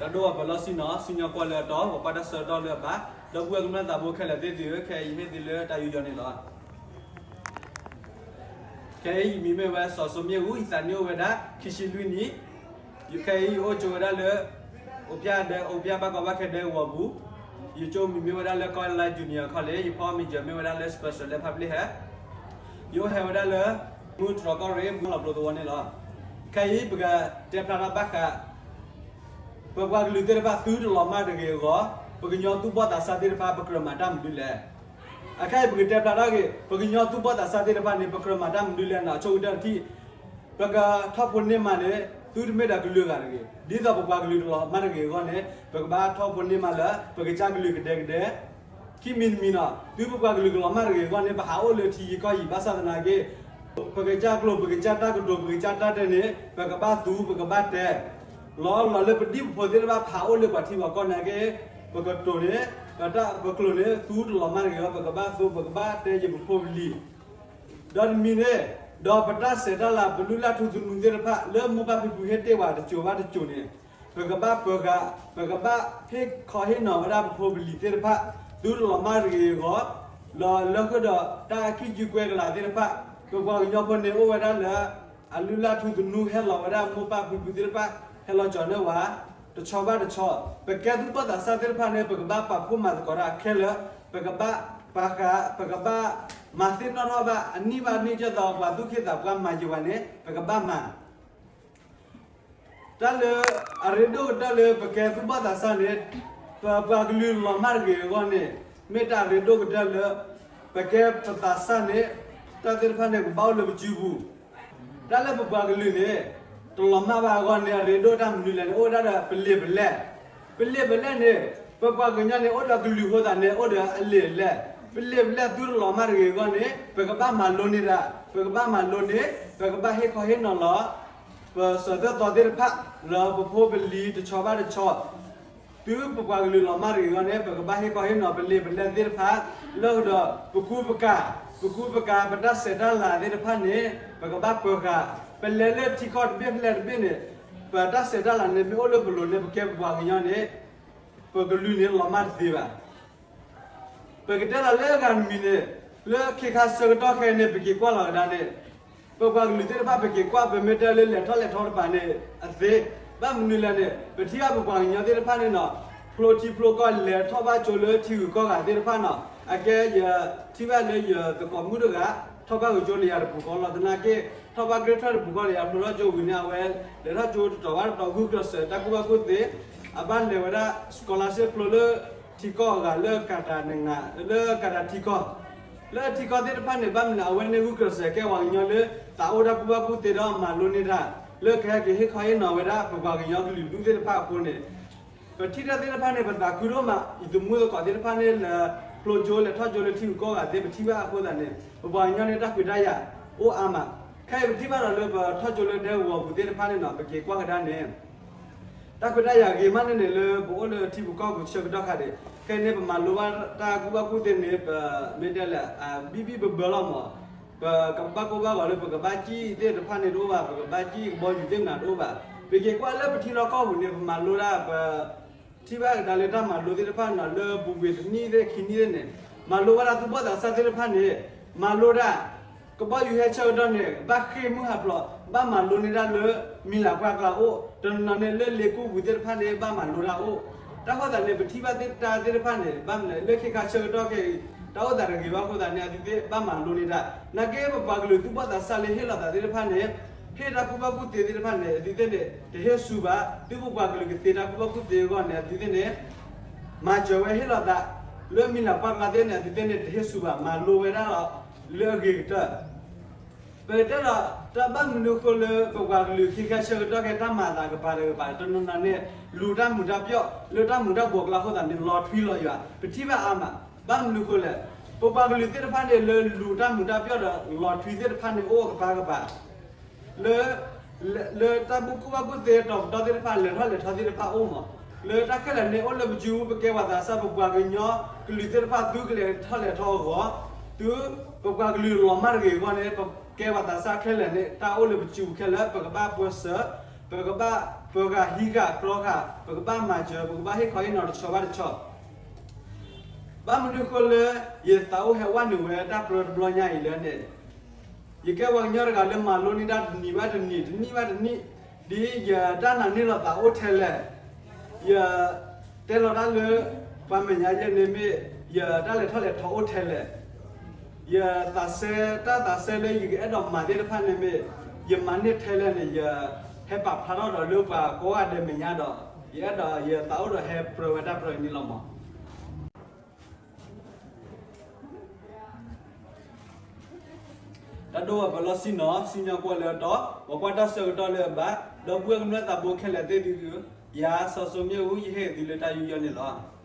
တၢ်ဒိၣ်အပၢၤလီၢ်ဆ့ၣ်နီၤ စံၣ်ညီၣ်ကွီၢ်လၢအတီ ပှၤကွၢ်တၢ်ဆၢကတီၢ်လၢအဘၣ် ဒီပုၢ်ဝဲၢ်ကမျၢၢ်သးဘိခဲလၢာ်သ့ၣ်သုဧၢ, ခဲအံၤယဟ့ၣ်သုလၢတၢ်ယူးယီၣ်န့ၣ်လီၤ. ခဲအံၤယမံၤမ့ၢ်ဝဲ စီၤစိမ့ၣ်အူ, ယသးနံၣ်အိၣ်ဝဲဒၣ် ခံဆံလွံၢ်နံၣ်, ယခဲအံၤယအိၣ်ကၠိဝဲဒၣ်လၢ အိၣ်ဖျဲၣ်ဒဲ, အိၣ်ဖျဲၣ်ဘၣ်ကီဘၣ်ခဲဒဲကဝီၤပူၤ, ယကၠိမံၤမ့ၢ်ဝဲဒၣ်လၢ ကီၢ်လါ Junior College, ယဖီမ့ၢ်ယၢၤမ့ၢ်ဝဲဒၣ်လၢ Special Ed Public Health, ယအိၣ်ဟဲဝဲဒၣ်လၢ မုၢ်တြီၤကီၢ်ရ့ၣ် မုၢ်လီၤပျိသဝီန့ၣ်လီၤ. ခဲအံၤပကတဲဖျါထီၣ်ဘၣ်ဃး ပပှၤကလုာ်သ့ၣ်တဖၣ်သုတလီၤမၢ်တဂ့ၤအဂီၢ်, ပကညီသူၣ်ဘီၣ်သးစၢ်သ့ၣ်တဖၣ် ပကြၢးမၤတၢ်မနုၤလဲၣ်. အခဲအံၤပကတဲဖျါထီၣ်က့ၤ ပကညီသူၣ်ဘီၣ်သးစၢ်သ့ၣ်တဖၣ်န့ၣ် ပကြၢးမၤတၢ်မနုၤလဲၣ်န့ၣ် အဆိကတၢၢ်တထံၣ် ပကထီၣ်ဖိန့ၢ်မၤန့ၣ် သုတမ့ၢ်ဒီးကလုာ်ဂၤတဂ့ၤ. ဒ်သိးပပှၤကလုာ်တလီၤမၢ်တဂ့ၤအဂီၢ်န့ၣ် ပကဘၣ်ထီၣ်ဖိန့ၢ်မၤလၢ ပကစၢ်ကလုာ်ကဒဲကဒဲ ခံမံၤတမံၤန့ၣ် သုပပှၤကလုာ်ကလီၤမၢ်တဂ့ၤအဂီၢ်န့ၣ် ပဟးအိၣ်လၢထံယံၤကီၢ်ယံၤ ဘၣ်ဆၣ်သနာ်က့ ပကစၢ်ကျိာ် ပကစၢ်တၢ်ကတိၤ ပကစၢ်တၢ်တဲန့ၣ် ပကဘၣ်သူ ပကဘၣ်တဲ လီၤလီၤလၢပဒံၣ်ပဖိသ့ၣ်တဖၣ် ပဟးအိၣ်လၢပှၤထံပှၤကီၢ်နာ်က့ ပကတိၤန့ၣ် ပတၢ်ပကျိာ်န့ၣ် သူတလီၤမၢ်တဂ့ၤအဂီၢ် ပကဘၣ်သူ ပကဘၣ်တဲယပဖိပလံၤ ဒီးတမံၤန့ၣ် ဒီးပတၢ်ဆဲးတၢ်လၤ ပလုၢ်လၢ်ထူသနူသ့ၣ်တဖၣ် လၢမိၢ်ပၢ်ဖံဖုဟ့ၣ်တ့ၢ်ဝဲတစိၤဘၣ်တစိၤန့ၣ် ပကဘၣ်ပၢၤဃာ် ပကဘၣ်ဟ့ၣ်ခီဟ့ၣ်နီၤဝဲဒၣ်ပဖိပလံၤသ့ၣ်တဖၣ် သုတလီၤမၢ်တဂ့ၤအဂီၢ်, ဒီးလၢဃုာ်ဒီးတၢ်အကံၢ်ကံကွဲကလၤသ့ၣ်တဖၣ် ပပှၤကညီဖိန့ၣ်အိၣ်ဝဲဒၣ်လၢ အလုၢ်လၢ်ထူသနူဟဲလီၤဝဲဒၣ်မိၢ်ပၢ်ဖံဖုသ့ၣ်တဖၣ် ဟဲလီၤကၠီၤန့ၢ်ဝဲ တဆီဘၣ်တဆီ, ပကဲသူၣ်ဘီၣ်သးစၢ်သ့ၣ်တဖၣ်န့ၣ် ပကဘၣ်ပာ်ဖှိၣ်မၤသကိးတၢ်ခဲလၢာ်, ပကဘၣ်ပာ်ဃာ် ပကဘၣ်မၤသ့ၣ်နီၣ်ထီၣ်ဘၣ် အနံၣ်ဘၣ်နံၣ် ဒ်သိးပှၤသူၣ်က့သးပှၢ်မၤယံၤဝဲန့ၣ် ပကဘၣ်မၤ တၢ်လၢအရ့ဒိၣ်ကတၢၢ်လၢပကဲသူၣ်ဘီၣ်သးစၢ်န့ၣ် ပပှၤကလုာ်လီၤမၢ်တဂ့ၤအဂီၢ်န့ၣ် မ့ၢ်တၢ်အရ့ဒိၣ်ကတၢၢ်လၢ ပကဲပသးစၢ်န့ၣ် တၢ်သ့ၣ်တဖၣ်န့ၣ် ကဘၣ်အိၣ်လၢပစုပူၤ တၢ်လၢပပှၤကလုာ်န့ၣ် တလီၤမၢ်ဘၣ်အဂီၢ်န့ၣ် အရ့ဒိၣ်တၢ်မနုၤလဲၣ်န့ၣ် အိၣ်ဝဲဒၣ်ဒီးပလံာ်ပလဲၢ်, ပလံာ်ပလဲၢ်န့ၣ် ပပှၤကညီန့ၣ် အိၣ်ဒီးကလုာ်အဃိသတးန့ၣ် အိၣ်ဒီးအလံာ်အလဲၢ်, ပလံာ်ပလဲၢ်သုတလီၤမၢ်တဂ့ၤအဂီၢ်န့ၣ် ပကဘၣ်မၤလိန့ၢ်ဒၣ်, ပကဘၣ်မၤလိန့ၢ်, ပကဘၣ်ဟ့ၣ်ခီဟ့ၣ်နီၤလီၤ ပစၢၤသၢသီသ့ၣ်တဖၣ် လၢပဖိပလံၤတဆီဘၣ်တဆီ သုပပှၤကလုာ်လီၤမၢ်တဂ့ၤအဂီၢ်န့ၣ် ပကဘၣ်ဟ့ၣ်ခီဟ့ၣ်နီၤပလံာ်ပလဲၢ်သ့ၣ်တဖၣ် လၢဒီးပကူပကၤ, ပကူပကၤ ပတၢ်ဆဲးတၢ်လၤသ့ၣ်တဖၣ်န့ၣ် ပကဘၣ်ပၢၤဃာ်, ပလဲၤလၢထံကီၢ်တဘ့ၣ်ဖဲလဲၣ်တဘ့ၣ်န့ၣ် ပတၢ်ဆဲးတၢ်လၤန့ၣ် မ့ၢ်အိၣ်လၢပလိၤန့ၣ် ပကဲပပှၤကညီန့ၣ် ပကလုာ်န့ၣ်လီၤမၢ်တသ့ဘၣ် ပကတဲလီၤလၢအဂၤတမံၤန့ၣ် လၢခ့ခါဆၢကတီၢ်ခဲအံၤန့ၣ် ပက့ၤကွၢ်လီၤကဒါန့ၣ် ပပှၤကလုာ်သ့ၣ်တဖၣ် ပက့ၤကွၢ် ပမ့ၢ်တဲလၢလဲၤထီၣ်လဲၤထီတပၤန့ၣ် အသ့, ဘၣ်မနုၤလဲၣ်န့ၣ် ပထံၣ်ဘၣ်ပပှၤကညီသ့ၣ်တဖၣ်န့ၣ်နီၤ ဖျိထံဖျိကီၢ် လဲၤထီၣ်ဘၣ်ကၠိလၢထံဂုၤကီၢ်ဂၤသ့ၣ်တဖၣ်နီၤ အကဲယထံၣ်ဘၣ်လၢယသကိးမုၣ်တဂၤ ထီၣ်ဘၣ်ဂုာ်ကၠိလၢယၤတပူၤဃီလီၤ သနာ်က့ ထီၣ်ဘၣ် grade twelve တပူၤဃီလၢယၤဖျိထီၣ်ကၠိဝံၤန့ၣ် အဝဲလဲၤထီၣ်ကၠိတတီၤဘၣ်တတီၤ ဂုာ်ကျဲးစၢးတၢ်ကူၣ်ဘၣ်ကူၣ်သ့ အဘၣ်လဲၤဝဲဒၣ် scholarship ဖျိလၢထံကီၢ်အဂၤလၢကၤတၤနငၤ လၢကၤတၤထံကီၢ် လၢထံကီၢ်သ့ၣ်တဖၣ်န့ၣ် ဘၣ်မနုၤအဝဲန့ၣ်ဂုာ်ကျဲးစၢးကဲပှၤကညီလၢ သးအိၣ်တၢ်ကူၣ်ဘၣ်ကူၣ်သ့ဒီးမၤလိန့ၢ်တၢ် လၢကဟဲက့ၤဟ့ၣ်ခီဟ့ၣ်နီၤဝဲဒၣ် ပပှၤကညီကလုာ်ဒူၣ်သ့ၣ်တဖၣ်အဃိန့ၣ် ပထံၣ်တၢ်သ့ၣ်တဖၣ်န့ၣ် ပသးခုဒိၣ်မး ယသမုၢ်သကိးသ့ၣ်တဖၣ်န့ၣ် လဲၤဖျိကၠိလဲၤထီၣ်ကၠိလၢထံဂုၤကီၢ်ဂၤသ့ၣ် ပထံၣ်ဘၣ်အဃိသတးန့ၣ် ပပှၤကညီန့ၣ် တၢ်ခွဲးတၢ်ယာ်အိၣ်အါမး ခဲအံၤပထံၣ်ဘၣ်ဒီးလၢပထီၣ်ကၠိလၢဒဲကဝီၤပူၤသ့ၣ်တဖၣ်န့ၣ်နီၤ ပက့ၤကွၢ်ကဒါန့ၣ် တၢ်ခွဲးတၢ်ယာ်ဂ့ၤမးန့ၣ်န့ၣ် လၢပအိၣ်လၢထံပူၤကီၢ်ပူၤဆၢကတီၢ်ခါဒံး ခဲအံၤန့ၣ် ပမၤလိဘၣ်တၢ်ကူၣ်ဘၣ်ကူၣ်သ့န့ၣ် ပမ့ၢ်တဲလဲၣ် ဘံၣ်ဘံၣ်ဘၢဘၢလီၤမး ပကဘၣ်ကိၢ်ဘၣ်ဂီၤလၢပကဘၣ်စံၣ်သ့ၣ်တဖၣ်န့ၣ်တအိၣ်ဘၣ် ပကဘၣ်စံၣ်ကဘီယူၤသ့ၣ်မနၤတအိၣ်ဘၣ် ပက့ၤကွၢ်လၢပထံလီၢ်ကီၢ်ပူၤန့ၣ် ပမၤလိဒၣ်ပ ထံၣ်ဘၣ်ကဒါလၢတၢ်မၤလိသ့ၣ်တဖၣ်နီၤ လၢပူၤကွံာ်တနံၣ်သ့ၣ်ခံနံၣ်သ့ၣ်န့ၣ် မၤလိဝဲဒၣ်သူၣ်ဘီၣ်သးစၢ်သ့ၣ်တဖၣ်န့ၣ် မၤလိဒၣ် ကဘီယူၤဟဲဆၢကတီၢ်န့ၣ် ဘၣ်ဃ့ၢ်မုၢ်ဟးဖျိး ဘၣ်မၤလိန့ၢ်ဒၣ်လၢ မံၤလၤပှၢ်ကျါအိၣ် တနီၤနီၤန့ၣ်လၢလ့ၤကူၣ်ပူၤသ့ၣ်တဖၣ်န့ၣ် ဘၣ်မၤလိဒၣ်အိၣ် တၢ်ဃိသးန့ၣ် ပထံၣ်ဘၣ်သ့ၣ်တၢ်သ့ၣ်တဖၣ်န့ၣ် ဘၣ်မနုၤလဲၣ် လၢခ့ခါဆၢကတီၢ်ခဲအံၤ တၢ်အိၣ်သးတဂ့ၤဘၣ်အဃိသတးန့ၣ် အသုသ့ၣ်ဘၣ်မၤလိန့ၢ်ဒၣ် နာ်က့ပပှၤကလုာ်သူၣ်ဘီၣ်သးစၢ်လၢဟ့ၣ်လီၤသးသ့ၣ်တဖၣ်န့ၣ် ဟ့ၣ်တၢ်ကူၣ်ဘၣ်ကူၣ်သ့သ့ၣ်တဖၣ်န့ၣ် အသုသ့ၣ်န့ၣ် တဟ့ၣ်ဆူၣ်ဘၣ် သုပပှၤကလုာ်ကသ့တၢ်ကူၣ်ဘၣ်ကူၣ်သ့အဂီၢ်န့ၣ် အသုသ့ၣ်န့ၣ် မၤစၢၤဝဲဟ့ၣ်လီၤသး လၢမံၤလၤပှၢ်ကျါသ့ၣ်န့ၣ် အသုသ့ၣ်န့ၣ် တဟ့ၣ်ဆူၣ်ဘၣ် မၤလိဝဲဒၣ်လီၤ လၢအဂ့ၤကတၢၢ် ပကတဲဒီး တၢ်ဘၣ်မနုၤအဃိလၢပပှၤကလုာ်ခံခါဆၢကတီၢ်ခဲ တၢ်မၤအသးကပၤတကပၤ တနီၤနီၤန့ၣ် လူၤတၢ်မုာ်တၢ်ပျီၣ် လၢတၢ်မုာ်တၢ်ဘှီးကျါအဃိသတးန့ၣ် လီၤထွံလီၤယွၤ ပထံၣ်ဘၣ်အါမး ဘၣ်မနုၤအဃိလဲၣ် ပပှၤကလုာ်သ့ၣ်တဖၣ်န့ၣ် လၢလူၤတၢ်မုာ်တၢ်ပျီၣ်ဒီးလီၤထွံသ့ၣ်တဖၣ်န့ၣ် အိၣ်ကပၤကပၤ လၢ လၢတၢ်ဘူၣ်ကူၣ်ဘၣ်ကူၣ်သ့တီၤပတီၢ်သ့ၣ်တဖၣ် လဲၤထီၣ်လဲၤထီသ့ၣ်တဖၣ်အိၣ်မး လၢတၢ်ခဲလၢာ်န့ၣ် အိၣ်လၢပစုပူၤ ပကဲပှၤသးစၢ် ပပှၤကညီကလုာ်သ့ၣ်တဖၣ် သုကလဲၤထီၣ်လဲၤထီအဂီၢ် သုပပှၤကလုာ်လီၤမၢ်တဂ့ၤအဂီၢ်န့ၣ် ပကဲပှၤသးစၢ်ခဲလၢာ်န့ၣ် တၢ်အိၣ်လၢပစုပူၤခဲလၢာ် ပကဘၣ်ပၢဆှၢ ပကဘၣ် ပှၤဂၤဟံးဂၤကြီဂၤ ပကဘၣ်မၤစၢၤ ပကဘၣ်ဟ့ၣ်ခီဟ့ၣ်နီၤတဆီဘၣ်တဆီ ဘၣ်မနုၤဃိလၢ ယသးအိၣ်ဟဲဝဲနုာ်ဝဲတၢ်ပြၢတဘျီညါအံၤလဲၣ်န့ၣ်, ယကဲပှၤကညီတဂၤလၢမၤလိန့ၢ်တၢ်တနံၤဘၣ်တနံၤ တနံၣ်ဘၣ်တနံၣ်, ဒ်ယတၢ်နာ်န့ၢ်လီၤသးအိၣ်ထဲလဲၣ်, ယတဲလီၤတၢ်လၢ ပှၤမဲာ်ညါယဲန့ၣ်မ့ၢ် ယတၢ်လဲၤထီၣ်လဲၤထီအိၣ်ထဲလဲၣ်, ယသးစဲတၢ်သးစဲလၢယကအဲၣ်ဒိးမၤသ့ၣ်တဖၣ်န့ၣ်မ့ၢ် ယမၤန့ၢ်ထဲလဲၣ်န့ၣ် ယဟဲပာ်ဖျါထီၣ်ဒီးလၢပှၤကိးဂၤဒဲးမဲာ်ညါဒီး ယအဲၣ်ဒိးယသးအိၣ်ဒီးဟဲပြၢဝဲတၢ်ပြၢအံၤန့ၣ်လီၤမး. တၢ်ဒိၣ်ဝဲပလီၢ်ဆံနီၤ စံၣ်ညီၣ်ကွီၢ်လၢအတီ, ပကွၢ်တၢ်ဆၢကတီၢ်လၢအဘၣ်, ဒီပုၢ်ဝဲၢ်ကမျၢၢ်သးဘိခဲလၢာ်သ့ၣ်သုဧၢ, ယၤစီၤစိမ့ၣ်အူ ယဟ့ၣ်သုလၢတၢ်ယူးယီၣ်န့ၣ်လီၤ.